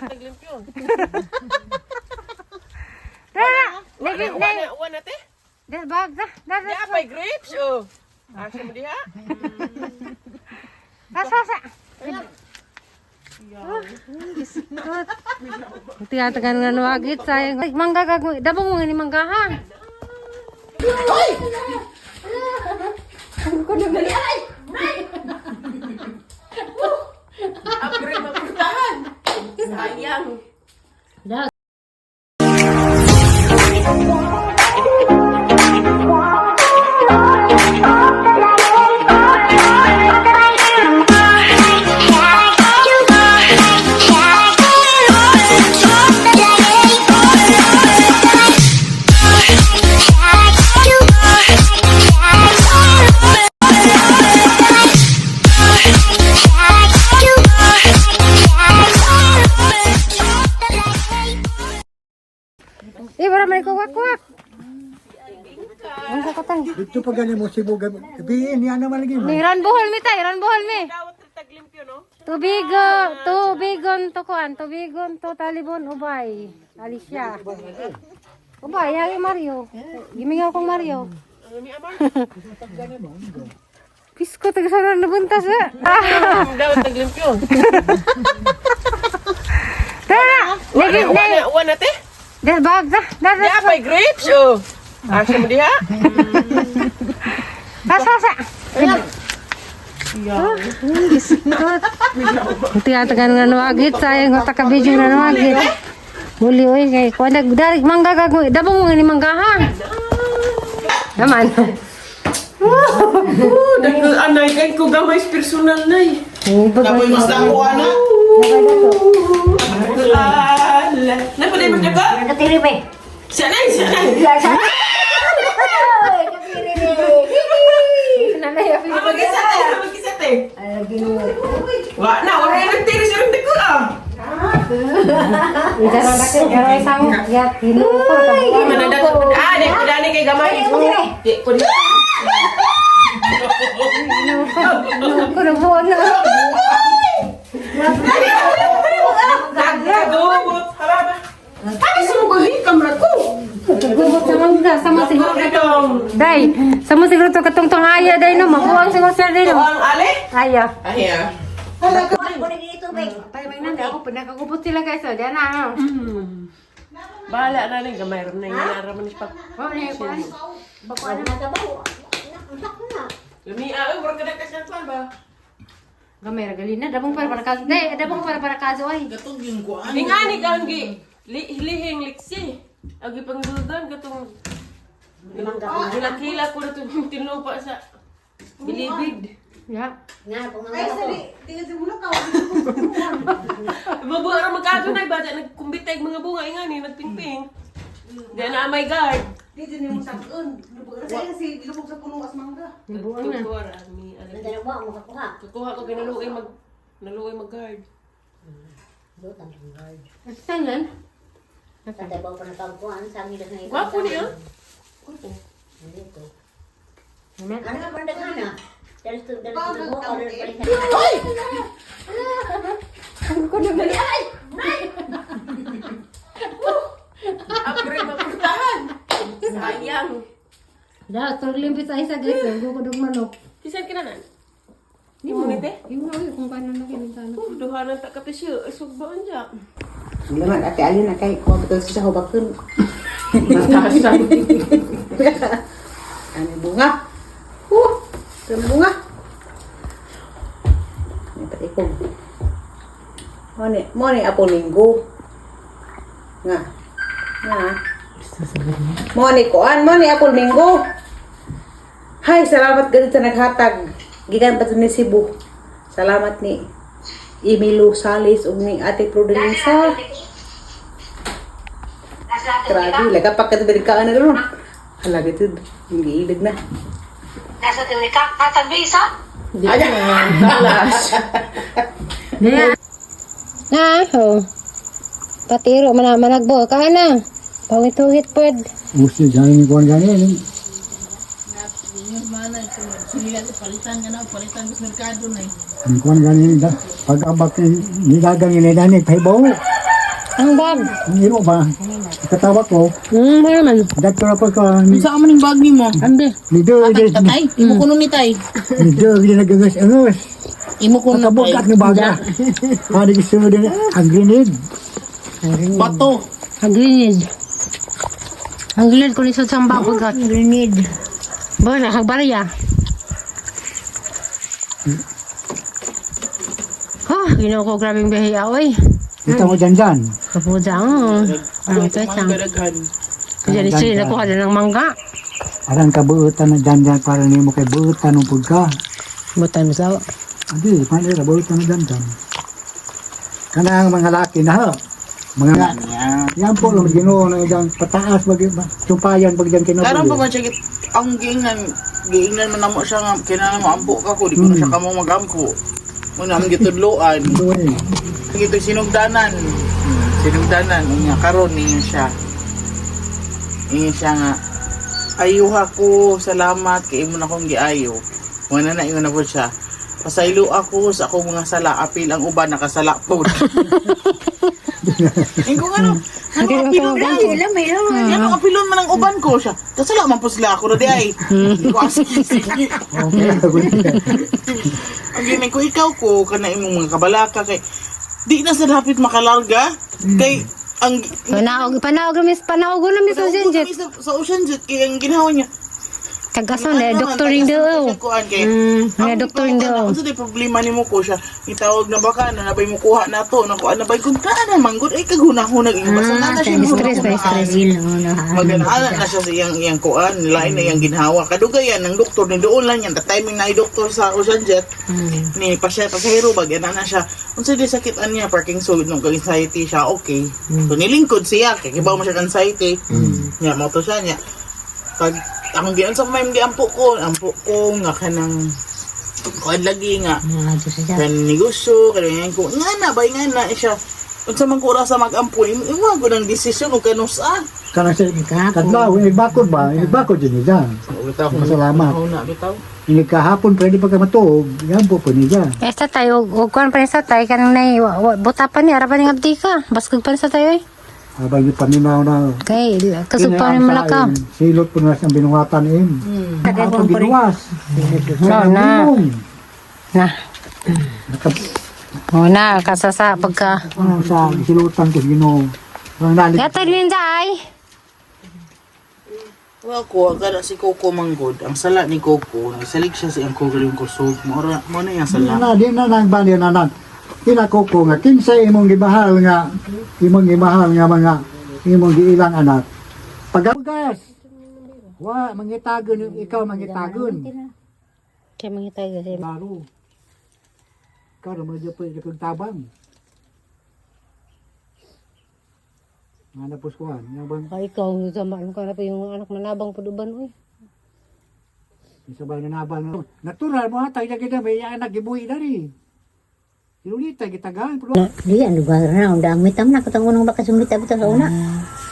Taglimpyo. Dara! Lagi, Wala, wala te. Del bag da. Da, da. Ya, may grapes oh. Asa mo diha? Asa, asa. Tiyatagan nga nawagit sayang. Ay, mangga kag dabong mo ni mangga ha. Upgrade mapuntahan. Sayang. Da. Eh, bara may kuwak-kuwak. Ang kakatang. Dito pa gani mo Cebu gabi niya naman lagi mo. Ni ran buhol mi tay, ran buhol mi. Dawat sa taglimpyo no? Tubigo, tubigon to kuan, tubigon to talibon ubay. Alicia. Ubay, yari Mario. Gimingaw kong Mario. Ano ni Amar? Pisko taga sa nabuntas eh. Ah, Dawat taglimpyo. Tara! Lagi, Wala, wala te. Del bag da, da, da. Ya, may grapes oh. Asa mo diha? Asa, asa. Tiyatagan nga nawagit sayang ko taka video na nawagit. Muli oy kay kuan nag darig mangga kag dabong mo ni mangga ha. Naman. Oh, dahil anay kay ko gamay personal nay. Bagay mas dako ana. Ala. Napaday mo ka? Katiri be. Sanay, sanay. Nanay api. Mag-isa te, mag-isa te. Wa na, wa na nagtiri sa rin ko ah. Idara na kay garay sang ya tinukur ka. Manadako. Ah, di ko dani kay gamay. Di ko di. Tinukur na buwan na. Nagkadubot. Hababa. Ay, sumuguhi kamera ko. Gubot sa mangga sama siguro. Itong Day, sama siguro to katong tong aya day no makuang siguro siya day no. ang ale? Aya. Aya. Pay may nanda ako pinakagubot sila guys. So, diyan na. Ano. Bahala na rin gamay ram na yung naraman ni pag. Oh, ni kuan. Lumi ah, murag ka na kasi ang ba? Gamay ra galina dabong para para kaso. Day, dabong para para kaso ay. Gatong yung kuan. Ingani ka ang gi lihing liksi. Agi pangdudan katong Hilak-hilak ko na itong tinupa sa bilibid. Ya. Mabuha ra magkaso na bata nagkumbitay mga bunga ingani nagpingping. Di na may guard. Di din yung sakon. Kasi lubog sa puno as mangga. Buang na. Tukor ni Kukuha ko ginaluoy mag naluoy mag guard. Saan yan? Gwapo niya. Gwapo. Upgrade mapuntahan. Sayang. Da, turog limpis ay sa guys. Go ko dog manok. Kisan kinanan? Imo ni te? Yung oy kung paano na kininta Oh, duha na ta kapisyo. Sugbaan siya. Naman ate Alina kay kuha betul sa hubakon. Matasan. Ano bunga? Ano bunga? May patikog. Mo ni apo linggo. Nga. Nga. Mo ni kuan, mo ni apo linggo. Hay, salamat ganito sa naghatag. Gikan pa to ni Cebu. Salamat ni Emilio Salis ug ni Ate Prudensa. Grabe, lagapak ka diri ka na ron. Hala gito, giilag na. Talas. Na, oh. Patiro man managbo ka na. Pangituhit pwed. Usi gani ni kuan gani ni. Ang kuan gani da pag abak ni dagang ni dani pahibaw. Ang bag. Ang imo ba? Katawa ko. Wala man. Dagto na pa ka. Ni Saan man yung bag nimo? Ande. ni do Tatay, tatay. Imo kuno ni tay. ni do di nagagas angus. Imo kuno tay. Nakabukat ng baga. Hari gusto mo din ang grenade. Bato. Ang grenade. Ang grenade ko ni sa samba ko gat. Grenade. Ba na hagbarya. Ah, ginoo ko grabing biyahe oy. Dito mo dyan dyan. Kapuda ang. Ang ito Mangga daghan. Diyan sila nakuha na ng mangga. Arang kabuutan na dyan dyan para nimo kay buutan ng pagka. Butan mo sa Adi, paano buutan na dyan dyan. Kanang mga laki na ha. Mga yan po lang Ginoo na dyan pataas bag sumpayan pag dyan Karon pa kinabuhi. man siya ang giingnan giingnan man namo siya nga kinahanglan mo ampo ka ko di ko na siya kamo magampo. Muna ang gitudloan. Doon. Gito sinugdanan. Sinugdanan unya karon niya siya. Niya siya nga ayuha ko, salamat kay imo na akong giayo. Muna na ingon na po siya. Pasaylo ako sa akong mga sala, apil ang uban nakasala po. Ingo nga no, ano apilon man? Ano apilon man ang uban ko siya. Kasala man po sila ako na di ay. Hindi ko asik. Okay. Ang ginay ko, ikaw ko, kana imong mga kabalaka kay di na sa dapat makalarga kay ang Panaog, panaog na miss, panaog na miss Ocean Jet. Sa Ocean Jet kay ang ginawa niya. Tagasan eh, doktoring daw. Na doktoring daw. Unsa di problema nimo ko siya? Itawag na baka na nabay mo kuha na to, nakuha na bay kung kaan na manggod ay kaghunahunag imo basta na na siya. Stress ba, stress. Maganaan na siya sa iyang iyang kuan, lain na iyang ginhawa. Kadugayan ng doktor ni doon lang yan, the timing na doktor sa Ocean Jet. Ni pasya pasahero ba gana na siya. Unsa di sakit niya Parkinson nung anxiety siya, okay. So nilingkod siya kay kibaw mo siya og anxiety. Nya mo to siya niya. Pag akong gian sa may giampo ko, ampo ko nga kanang kuan lagi nga kan negosyo kanang ko nga na bay nga na siya unsa man ko oras sa magampo imo imo ko ng desisyon ug kanusa. Kanang sa kadlaw, inibakod ba? Inibakod din niya. Bitaw Masalamat. Na bitaw. Inikahapon pwede pa ka matuog, yan po po niya. Eh sa tayo, og kuan pa ni sa tay kanang nay buta pa ni ara pa ni abdi ka. Baskog pa ni sa tayo eh. Habang yung paminaw na Kay kasug pa ni malaka. Silot po na siyang binuhatan im. Ang pagbinuwas. Sa Na. minong. Na. Naka- O na kasasa pagka. Ano sa silutan ko Ginoo. Ang nalik Yatag ninja ay. Wa ko agad si Coco manggod. Ang sala ni Coco, nagsalig siya sa iyang kagaling kusog. Mo ra mo na iyang sala. na di na nang bali na nang kinako ko nga kinsa imong gimahal nga mga imong giilang anak. Pagagas. Wa mangitagon ikaw mangitagon. Kay mangitag kasi. Laro. Karon mo jud pwede kong tabang. Nga na puskuhan, nga bang Ay ikaw sama ka na pa yung anak manabang paduban oy. Isa ba nanabal na? Natural mo hatag na kita may anak gibuhi na rin. Sinulita gitagaan pero Di ang lugar na unda ang mitam na katong unang baka sumita bitaw sa una.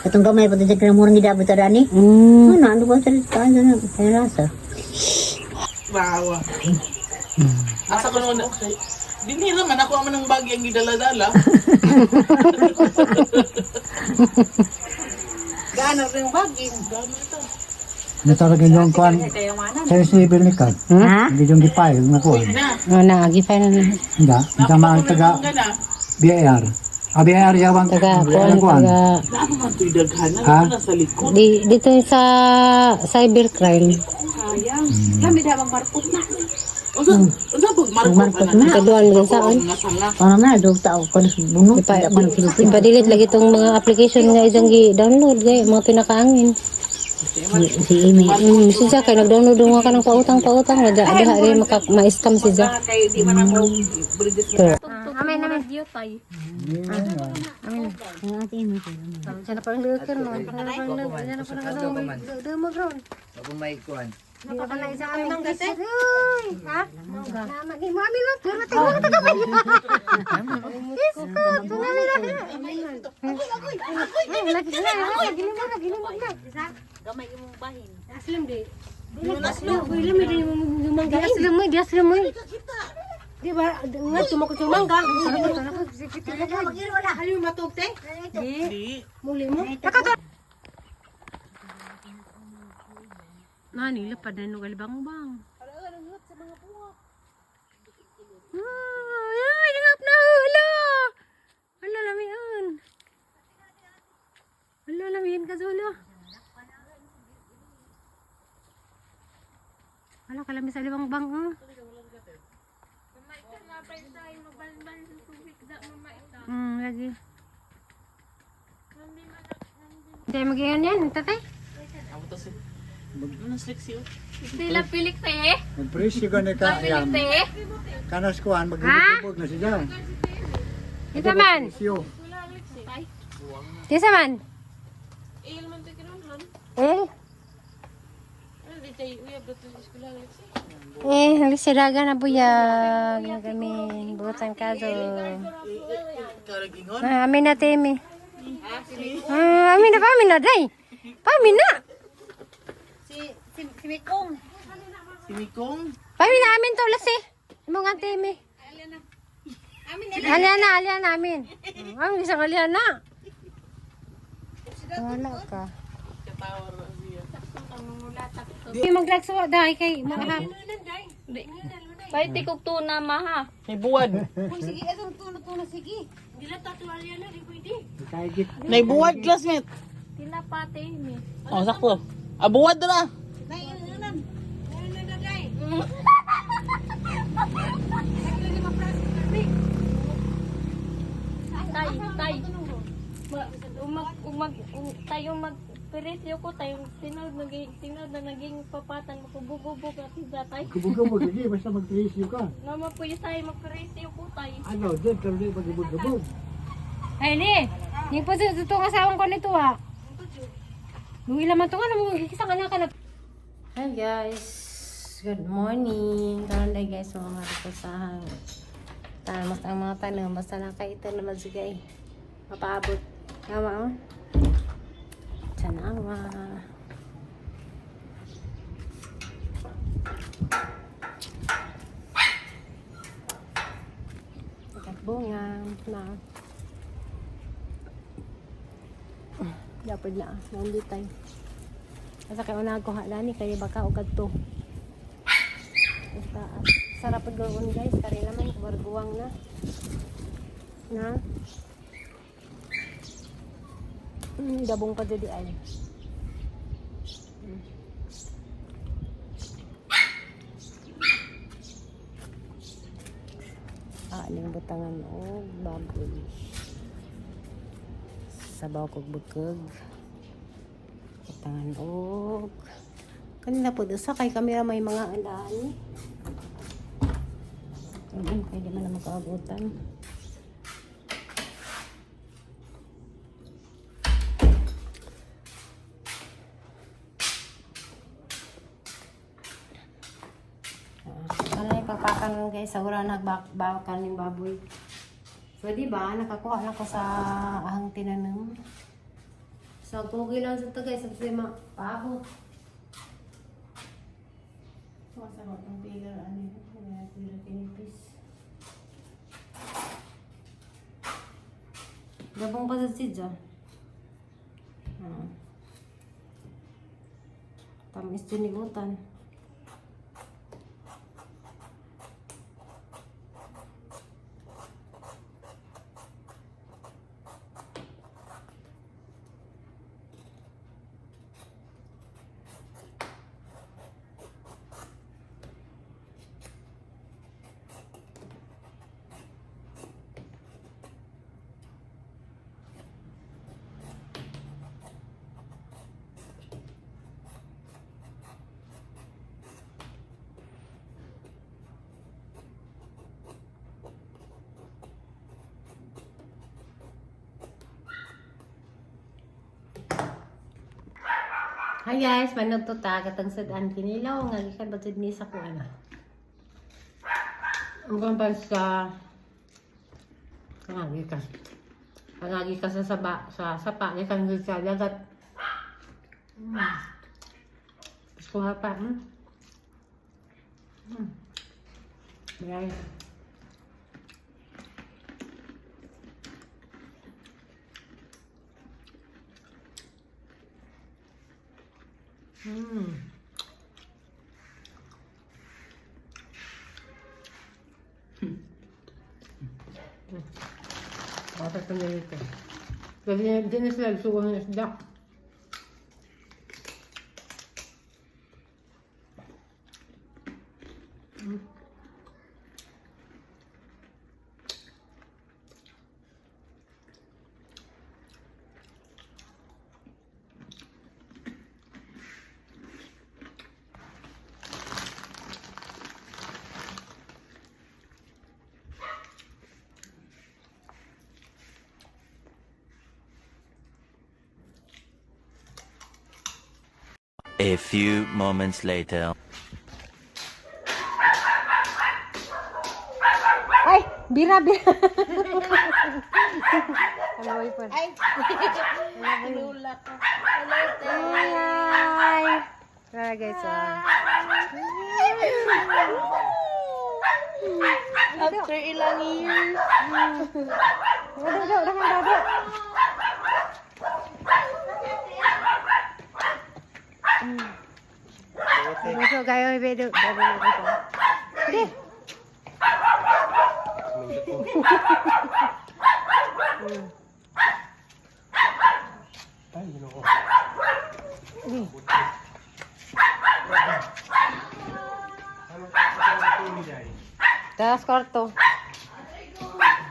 Katong gamay pa sa kinamurang gidabot sa dani. Ano ang lugar sa taan sa kay rasa. Bawa. Asa ko naman Dinhi naman ako ang ng bag ang gidala-dala. Gaano rin bag na talaga yung kuan. Sensible ni kan. Hindi yung gipile na kuan. O na gipay na na. Hindi, hindi mga taga BIR. Ah, BIR yawang Taga kuan kuan. taga Naano man to'y daghanan Ha? na sa likod. di, dito yung sa cybercrime. Unsa unsa pag marko ka na? Kaduan mo saan? Nga sanga. Ano na dog tao ko sa buno. Ipa, Ipa ko ipa-delete lagi itong mga application nga isang gi-download gay mga pinakaangin. si Amy. Si Jack kay nag-download nga ka ng pautang-pautang na diha rin maka ma-scam si Jack. Amen amen. Amen. Ang ate Amy. Diyan na parang lurker no. Diyan na parang ano, demo ron. May kuan. Dito ka na isa amin ng gisi. Uy, ha? Nama ni mo amin lang. Pero tayo mga tagamay. Isko, tungali na. Agoy, agoy, agoy. Lagi na, lagi na, lagi na. Gamay imong bahin. Aslam di. Aslam, di aslam mo, di aslam mo. Di Di ba? Nga tumako sa mangga. Ano yung matug, te? Di. Di. Muli mo. Nakato. Nani lapad na nung alibang-bang. Ay, nangap na hala. Hala lamian. Hala lamian ka zulo. Hala kalami sa alibang-bang oh. Lagi. Hindi, mag-iyon yan, tatay. Ako to si. Ano slik siyo? Sila pilik tayo eh. Magpresyo ka ni ka yan. Tayo eh. Kanas kuan maghibog na siya. Kinsa man? Presyo. Kinsa man? Il man to kinunhan. Eh? Ano di tayo uyab dito sa eskwela Lexi? Eh, nalisiraga na buyag. Na kami, butan kaso. Karagingon. Ah, amin na, Timmy. Ah, amin na, pamin na, day. Pamin na. Si Mikong. Si Mikong. Pamin na, amin to, Lexi. Imo nga, Timmy. Alya na, alya na, amin. Amin, isang alya na. Wala ka. Di maglagsawa dahil kay mga Pwede kog tuna maha. May buwad. Sige, itong tuna-tuna, sige. Kaigit. May buwad, classmate. Tinapate mi. Oh, sakto. Ah, buwad na. Tay, tay. Umag umag tayo mag peresyo ko tayo tinod naging tinod na naging papatan mo kubugubog at hida tay. Gubog-gubog lagi basta magpresyo ka. Mama po yung tayo magperesyo ko tay. Ano, dyan karon di magubog-gubog. Ay, ni. Yung po sa itong asawang ko nito, ha. Nung ilan man ito nga, namang isang anak ka na. Hi, guys. Good morning. Karon day, guys, mga marikusahan. Tama ang mga tanong. Basta nakaita naman sige. Mapaabot. Tama, oh. Tanawa. Bunga na. Dapat na, nandito tayo. Asa kay una ko halani kay baka og kadto. Basta sarap pag gawon guys, kare naman barguwang na. Na. Dabong pa jud ay. Ah, aling butangan og baboy. Sabaw kog bukog. Butangan og kanina po usa kay kamera may mga andaan. Kay di man na magkaabutan. Ano yung pagpakan guys, sa wala nagbakan ng baboy. So, di ba, nakakuha na ko sa ahang tinanong. So, kugi lang sa to guys, sa mga paabot. So, sa itong pillar, ano yun, kaya pillar tinipis. Gabong pa sa sidya. Ah. Tamis din ni Utan. Hi guys, manood to ta katang sad-an kinilaw nga gikan ba jud ni sa kuan. Ang pa sa pangagi ka. Pangagi ka sa saba, sa sapa gikan gid sa dagat. Gusto pa. Marami. Dapat pa nito. Kasi di na sila suwa ng isda. A few moments later. Ay! Bira, bira! Ay! Lula ko. Hi! Tara guys, ah. After ilang years. Dado, dado, dado, dado. Dado, kayo, bedo. Dado, dado. Di. Taas kwarto.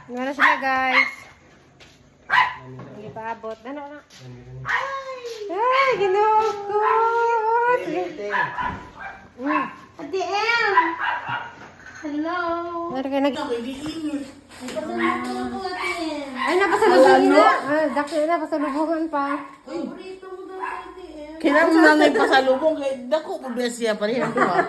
Meron sila guys. Hindi pa abot. Ano na? Ay, ginoo ko! Sige. Ate M! Hello! Meron kayo nag... Ay, napasalubungin na. Ah, daki na, pasalubungan pa. Kailangan na may pasalubong kay dako po ba siya pareha ko ha.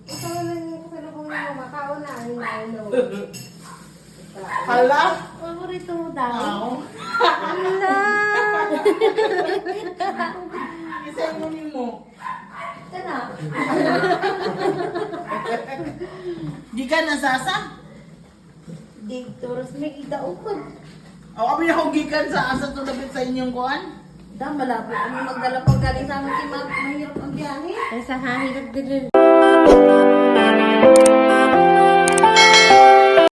Ikaw lang yung pasalubungin mo, makaon na. Ay, I know. Hala. Paborito mo daw. Hala! Isa mo nimo. Tana. Di ka nasasa? Di, toros may idaukod. Aw, abi ako gikan sa asa to lapit sa inyong kuan. Da, malapit. Ano magdala pag galing sa amin, mahirap ang biyahe. Ay, sa hahirap din.